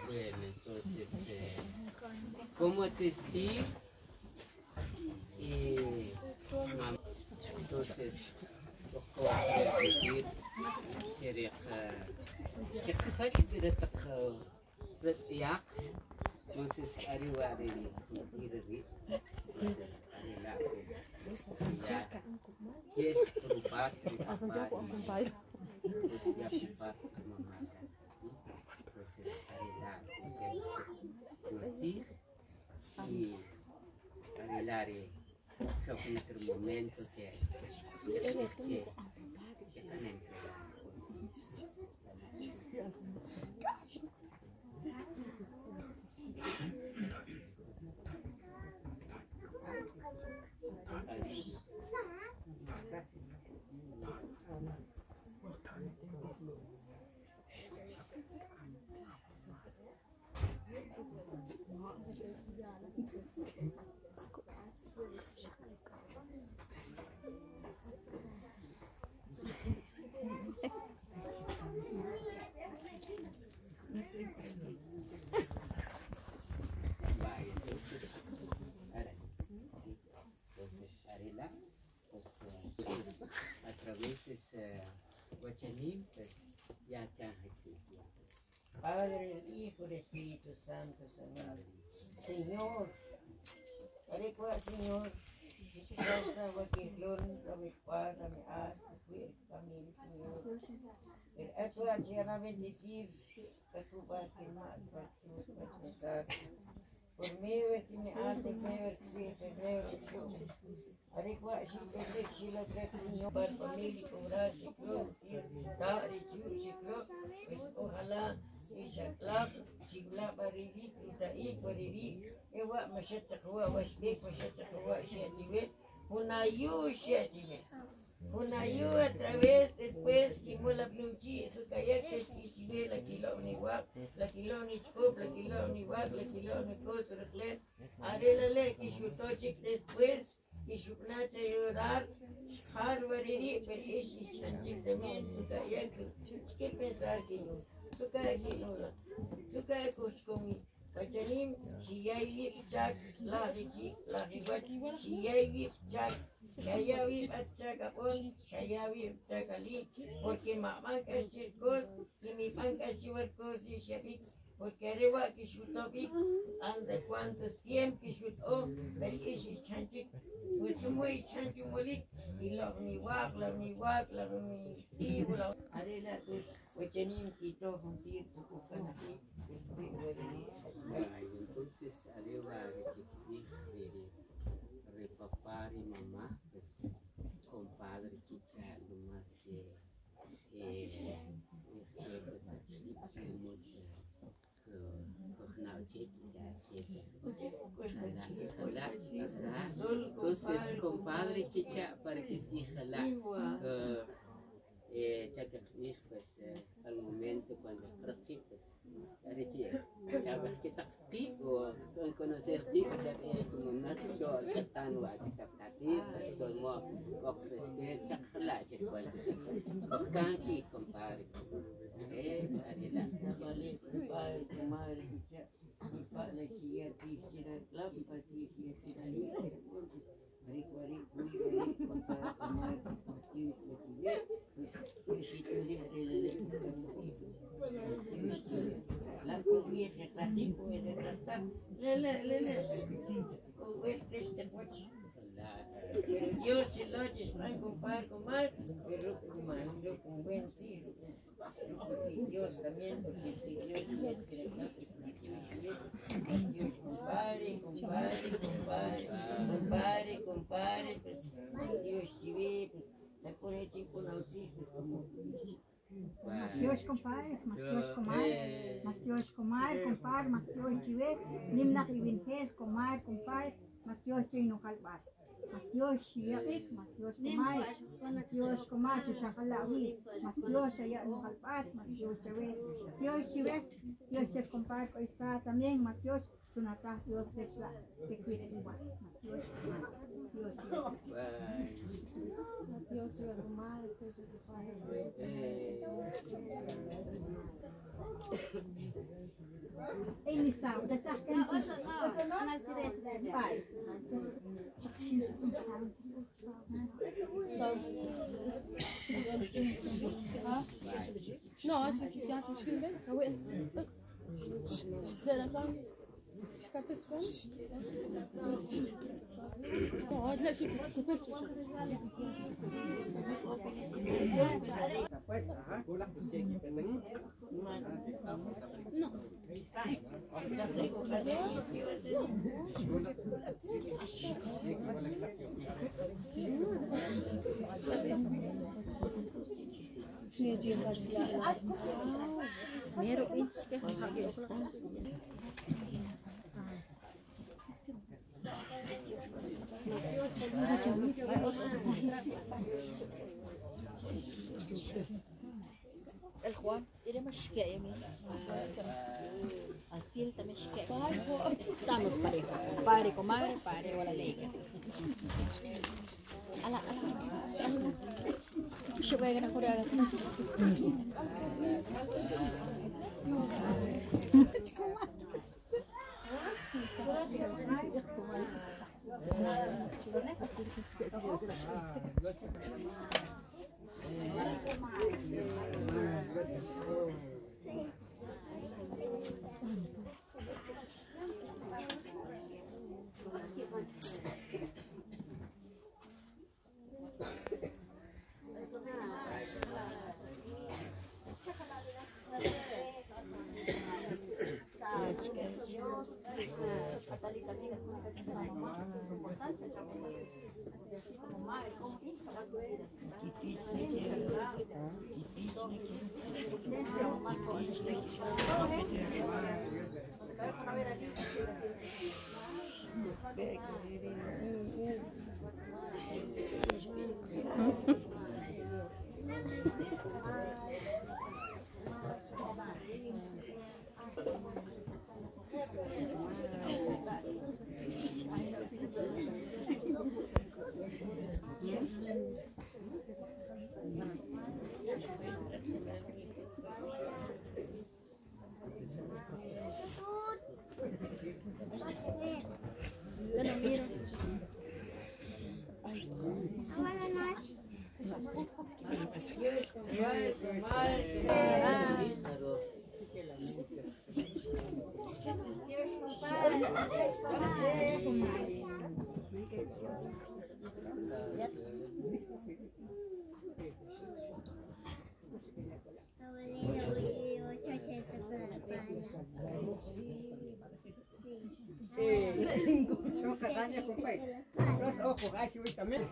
Bueno, entonces, como testigo, entonces, entonces, arriba de arreglare otro momento que a través de Guachanim, pues ya está. Padre, Hijo, Espíritu Santo, Amén. Señor, Señor, por medio de que me hace ver ojalá a través después la plunchi su kayak la kiloni la kiloni chop la kiloni wak la kiloni kosrle arelale kishutochik después kishunacha ayudar harvariri pero es chanchik también su kayak que pensar que no su kayak no su kayak komi Pachanim shiyayip chak la riwach shiyayip chak shayawi achakapon shayawi chakali porque mamá kashirkos y mi pan kashiwarkos y shabik porque arriba kishutobik ande cuantos tiempos kishuto pero ishi chanchik pues muy chanchumolik y lo mi wak la mi wak la mi tío la arela pues wachanim quito juntir pukukanaki. Entonces arriba de papá y mamá, pues compadre quicha lo más que entonces compadre chicha para que sí jala pues al momento cuando pues conocer Le le le Dios se lo lleva compadre comadre, pero con con buen sí, Dios también, porque Dios Dios compadre, compadre, compadre, compadre, compadre, pues Dios chive, pues la pone chico pues como Dios compadre, Dios comadre, Dios comadre, compadre, Dios chive, nimnak ibinhel, comadre, compadre, Dios chino calvas. Dios shiyak, Dios comadre, Dios comadre, shakalawi, Dios allá no calvas, Dios chive, Dios chive, Dios che compadre, está también, Dios chunata, Dios la que cuide igual, Dios, Dios chive. Dios chive comadre, Dios compadre. No, El Juan, iremos que así él también estamos pareja, padre, comadre, padre, o la ley. Ala, ala, yo voy a ganar por ahora. Son casañas, compadre. Los ojos, así voy también.